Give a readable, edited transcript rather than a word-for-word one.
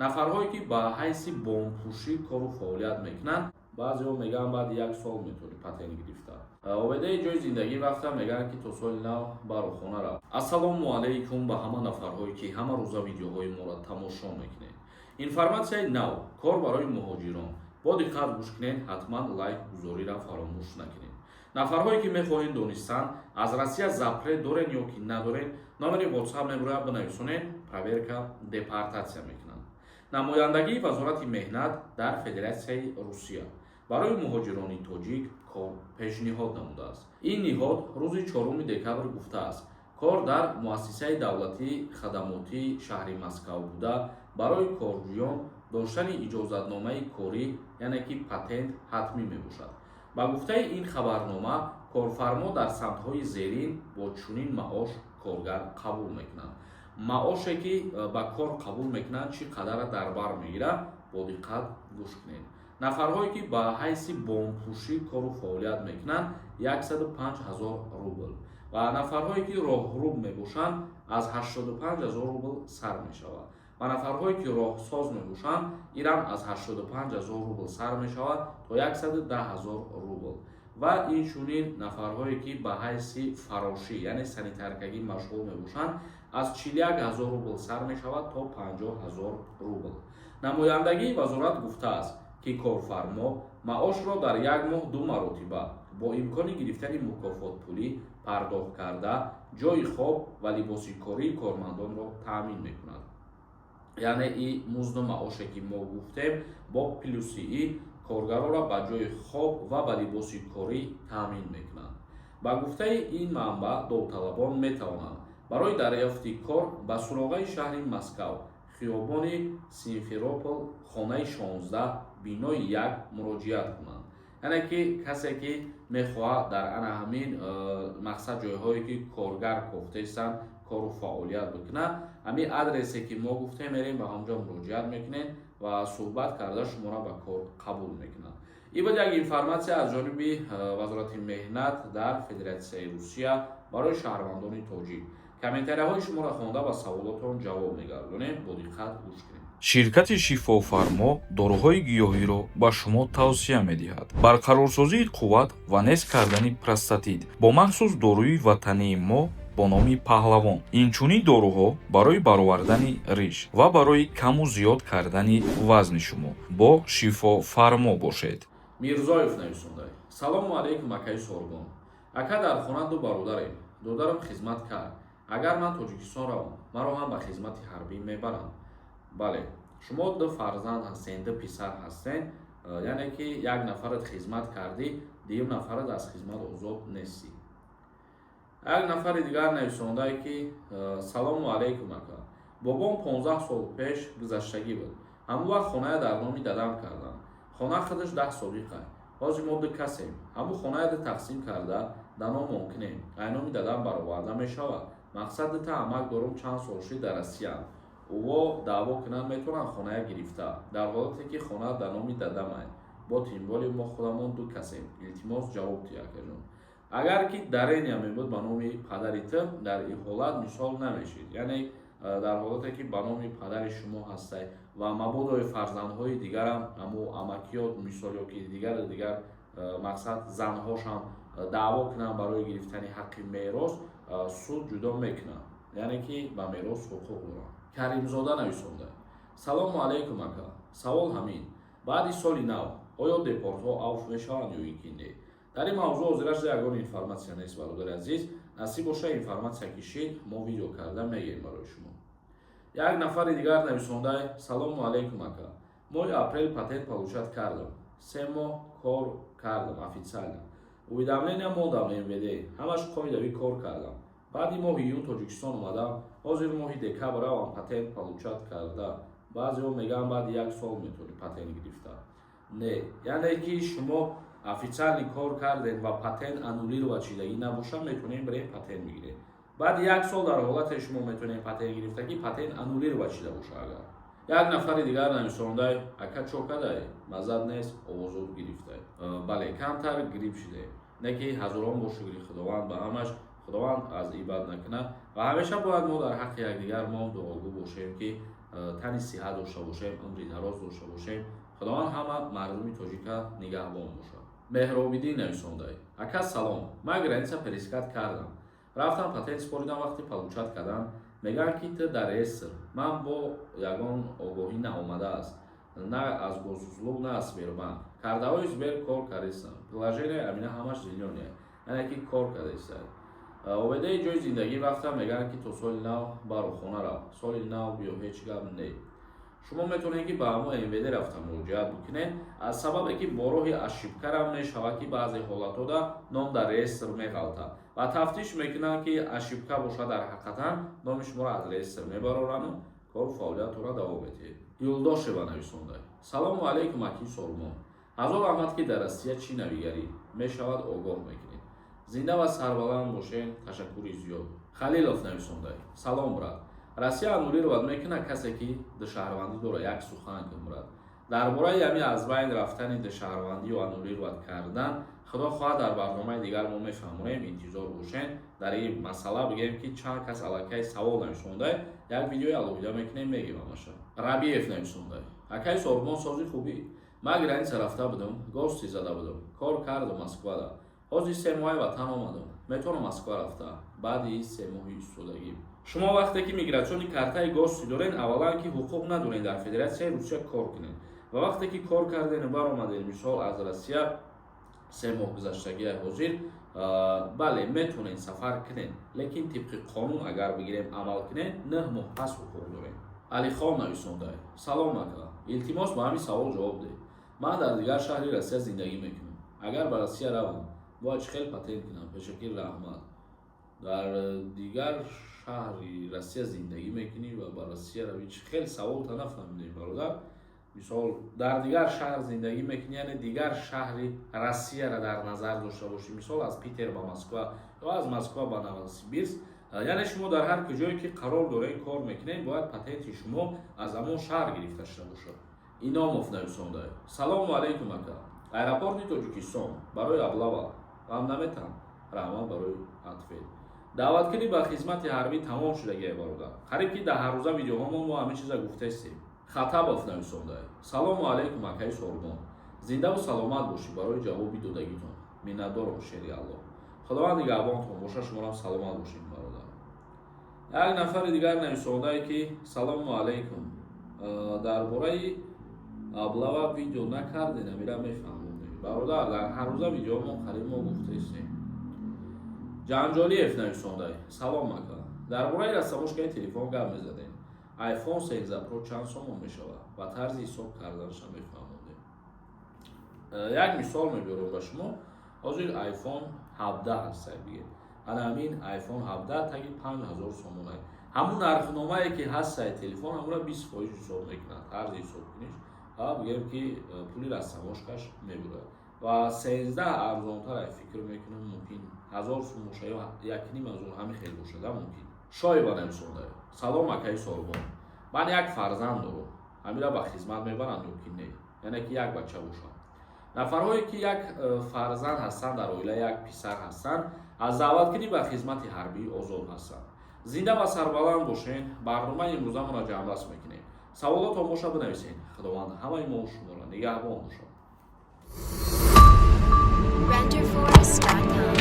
Нафарҳое, ки ба ҳайси бомпӯшӣ кору фаъолият мекунанд, баъзеҳо мегӯянд, баъди як сол метавонӣ патент гирифта. ОВД-и ҷои зиндагӣ рафта, мегӯянд, ки то соли нав баро хона рав. Ассалому алайкум ба ҳама нафарҳое, ки ҳама рӯза видеоҳои моро тамошо мекунед. Информатсияи нав, кор барои муҳоҷирон. Бо диққат гӯш кунед, ҳатман лайк гузориро фаромӯш накунед. Нафарҳое, ки мехоҳед донистан, аз Россия запрет дорен ё ки надорен, номери WhatsApp мебарояд, бинависонед, проверка депортатсия мекунанд. Намояндагии Вазорати меҳнат дар Федератсияи Русия барои муҳоҷирони тоҷик кор пешниҳод намудааст. Ин ниҳод рӯзи 4 декабр гуфтааст, кор дар муассисаи давлатии хадамотии шаҳри Москав буда, барои корҷӯён доштани иҷозатномаи корӣ, яъне ки патент, ҳатмӣ мебошад. Ба гуфтаи ин хабарнома, корфармо дар самтҳои зерин бо чунин маош коргар қабул мекунанд. Маоше, ки ба кор қабул мекунанд, чӣ қадара дар бар мегирад, бо диққат гӯш кунед. Нафарҳое, ки ба ҳайси бомпӯшӣ кору фаъолият мекунанд, 105 ҳазор рубл ва нафарҳое, ки роҳруб мебошанд, аз 85 ҳазор рубл сар мешавад ва нафарҳое, ки роҳсоз мебошанд, инам аз 85 ҳазор рубл сар мешавад то 110 ҳазор рубл ва инчунин нафарҳое, ки ба ҳайси фарошӣ, яъне санитаркагӣ машғул мебошанд, аз 41 ҳазор рубл сар мешавад то 50 ҳазор рубл. Намояндагии вазорат гуфтааст, ки корфармо маошро дар як моҳ ду маротиба бо имкони гирифтани мукофотпулӣ пардохт карда, ҷойи хоб ва либоси кории кормандонро таъмин мекунад. Яъне и музду маоше, ки мо гуфтем, бо плюси и коргаронро ба ҷойи хоб ва ба либоси корӣ таъмин мекунанд. Ба гуфтаи ин манбаъ, довталабон метавонанд барои дарёфти кор ба суроғаи шаҳри Москав, хиёбони Симферопол, хонаи 16, бинои 1 муроҷиат кунанд. Яъне ки касе, ки мехоҳад дар ана ҳамин мақсад, ҷойҳое, ки коргар кофтаистанд, кору фаъолият бикунад, ҳамин адресе, ки мо гуфтем, мерем, ба ҳамҷо муроҷиат мекунем ва суҳбат карда, шуморо ба кор қабул мекунанд. Ин буд як информатсия аз ҷониби Вазорати меҳнат дар Федератсияи Русия барои шаҳрвандони тоҷик. Комментарияҳои шуморо хонда, ба саволотон ҷавоб мегардонем. Бо диққат гӯш кунем. Ширкати «Шифофармо» доруҳои гиёҳиро ба шумо тавсия медиҳад. Барқарорсозии қувват ва нест кардани простатит бо махсус доруи ватании мо бо номи «Паҳлавон». Инчунин доруҳо барои баровардани риш ва барои каму зиёд кардани вазни шумо. Бо «Шифофармо» бошед. Мирзоев нависонда: «Салому алайкум, акаи Сорбон. Ака, дар хона ду бародарем. Додарам хизмат кард. Агар ман Тоҷикистон равам, маро ҳам ба хизмати ҳарбӣ мебаранд?» Бале, шумо ду фарзанд ҳастен, ду писар ҳастен, яъне ки як нафарат хизмат кардӣ, дуюм нафарат аз хизмат озод нестӣ. Як нафари дигар нависондае, ки «Салому алайкум, ака. Бобом 15 сол пеш гузаштагӣ буд. Ҳамон вақт хоная дар номи дадам кардам. Хона худаш 10 собиқа. Ҳозир мо ду касем. Ҳамун хоная ду тақсим карда, да номон кунем, ай номи дадам бароварда мешавад? Мақсад, дута амак дорум, чанд сол шуд, дар Россияанд. Ӯво даъво кунанд, метавонанд хоная гирифта, дар ҳолате ки хона дар номи дадамай? Бо тимболи мо худамон ду касем. Илтимос, ҷавоб диҳ, акаҷон». Агар ки дарения мебуд ба номи падари ту, дар ин ҳолат мисол намешид. Яъне дар ҳолате ки ба номи падари шумо ҳастай ва мабодои фарзандҳои дигарам, ҳамо амакиёт мисол ё ки дигару дигар, мақсад, занҳошам даъво кунанд барои гирифтани ҳаққи мерос, суд ҷудо мекунад, яъне ки ба мерос ҳуқуқ доранд. Каримзода нависонда: «Салому алайкум, ака. Савол ҳамин: баъди соли нав оё депортҳо авф мешаванд ё ин ки не?» Дар ин мавзӯъ ҳозираш ягон информатсия нест, бародари азиз. Насиб боша, информатсия кишид, мо видео карда мегӯем барои шумо. Як нафари дигар нависонда: «Салому алайкум, ака. Моҳи апрел патент получать кардам, 3 моҳ кор кардам официально, уведомления мондам МВД, ҳамаш қоидавӣ кор кардам. Баъди моҳи июн Тоҷикистон омадам. Ҳозир моҳи декабр равам патент получать карда, баъзеҳо мегӯянд, баъди як сол метавонӣ патент гирифта». Не, яъне ки шумо официально кор кардем ва патент аннулировать шидагӣ набошад, метавонем бирем, патент бигирем. Баъди як сол дар ҳолате шумо метавонем патент гирифта, ки патент аннулировать шида боша агар. Як нафари дигар нависондай: «Ака, чо кадай, маззат нест, овозот гирифтай». Бале, камтар грипп шидаем, не ки ҳазорон бор шукри Худованд ба ҳамаш. Худованд аз ибад накунад ва ҳамеша бояд мо дар ҳаққи якдигар мо дуогӯ бошем, ки Тани сиҳат дошта бошем, умри дароз дошта бошем. Худованд ҳама мардуми тоҷика нигаҳбон бошад. Меҳробиддин нависондай: «Ака, салом. Ман граница пересекать кардам, рафтам, патент супоридам. Вақти получать кардан мегӯянд, ки ту дар реестр. Ман бо ягон огоҳӣ наомадааст, на аз Госуслуг, на аз Сбербанк. Картаҳои Сбер кор кардистам, приложение амина ҳамаш зелёный, яъне ки кор кардистад. ОВДи ҷои зиндагӣ рафтам, мегӯянд, ки то соли нав баро хона рав, соли нав биё, ҳеҷ гап не». Шумо метавонед, ки ба ҳамон МВД рафта муроҷиат бикунед, аз сабабе ки бо роҳи ошибкарам мешавад, ки баъзе ҳолатҳода ном дар реестр меғалтад ва тафтиш мекунанд, ки ошибка бошад, дар ҳақиқатан номи шуморо аз реестр мебарорану кору фаъолиятро давом медиҳед. Юлдошева нависонда: «Салому алайкум, аки Сормон. Ҳазор раҳмат, ки дар Россия чӣ навигарӣ мешавад, огоҳ мекунед. Зинда ва сарбаланд бошед, ташаккури зиёд». Халилов нависонда: «Салом, брат. Россия аннулировать мекунад касе, ки душаҳрвандӣ дорад? Як сухан кун, брат, дар бораи ҳами аз байн рафтани душаҳрвандию аннулировать кардан. Худо хоҳад, дар барномаи дигар мо мефаҳмонем, интизор бошед. Дар ин масъала бигӯем, ки чанд кас аллакай савол нависонда, як видеои алоҳида мекунем, мегӯем ҳамаша». Рабиев нависонда: «Акай Сорбон, сози, хубӣ? Ман граница рафта будам, гости зада будам, кор кардам Москвада. Ҳозир 3 моҳи ватан омадам. Метавонам Москва рафта баъди 3 моҳи истодагӣ?» Шумо вақте ки миграционный картаи гости доред, аввалан, ки ҳуқуқ надоред дар Федератсияи Русия кор кунед. Ва вақте ки кор кардену баромадед, мисол, аз Россия, 3 моҳ гузаштагия ҳозир, бале, метавонед сафар кунед, лекин тибқи қонун агар бигирем, амал кунед, 9 моҳ пас ҳуқуқ доред. Алихон нависонда: «Салом, ака. Илтимос, ба ҳамин савол ҷавоб деҳ. Ман дар дигар шаҳри Россия зиндагӣ мекунам. Агар ба Россия равам, бояд чӣ хел патент кунам? Пешакӣ раҳмат». Дар дигар шаҳри Россия зиндагӣ мекунӣ ва ба Россия равӣ, чӣ хел? Саволта нафаҳмидем, бародар. Мисол, дар дигар шаҳр зиндагӣ мекунӣ, яъне дигар шаҳри Россияро дар назар дошта бошӣ, мисол, аз Питер ба Москва ё аз Москва ба Новосибирск, яъне шумо дар ҳар куҷое ки қарор доред, кор мекунед, бояд патенти шумо аз ҳамон шаҳр гирифта шуда бошад. Иномов нависонда: «Салому алайкум, ака. Аэропорти Тоҷикистон барои облава вам наметам? Раҳмат барои ответ». Даъваткунӣ ба хизмати ҳарбӣ тамом шудагия, бародар. Қариб ки дар ҳаррӯза видеоҳомон мо ҳамин чиза гуфтаистем. Хатабов нависонда: «Салому алайкум, акаи Сорбон. Зиндаву саломат бошӣ. Барои ҷавоби додагитон миннатдорам. Шери Аллоҳ, Худованд нигаҳбонтон боша. Шуморам саломат бошед, бародар». Як нафари дигар нависондае, ки «Салому алайкум, дар бораи облава видео накардем, амира мефаҳмонем». Бародар, дар ҳаррӯза видеоҳомон қариб мо гуфтаистем. Ҷанҷолиев нависондай: «Салом, ака. Дар бораи растаможкаи телефон гап мезадем. iPhone 13 Pro чанд сомон мешавад ва тарзи ҳисоб карданаша мефаҳмондем». Як мисол мебиёрам ба шумо. Ҳозир iPhone 17 ҳаста, бигем, ана ҳамин iPhone 17 таги 5000 сомона. Ҳамун нархномае, ки ҳастаи телефон, ҳамура 20% ҳисоб мекунад, тарзи ҳисобкуниш, ва бигем, ки пули растаможкаш мебурад. Ва 13 арзонтар, фикр мекунам, мумкин 1000 сум боша ё 1500, ҳамин хел бошада мумкин. Шоева нависонда: «Салом, акаи Сорбон. Ман як фарзанд дорам, ҳамира ба хизмат мебаранд ё ки не?» Яъне ки як бача бошад. Нафарҳое, ки як фарзанд ҳастанд дар оила, як писар ҳастанд, аз даъваткунӣ ба хизмати ҳарбӣ озод ҳастанд. Зинда ва сарбаланд бошед. Барномаи имрӯзамонро ҷамъбаст мекунем. Саволотон боша, бинависед. Худованд ҳамаи мо шуморо нигаҳбон бошад. Renderforest.com.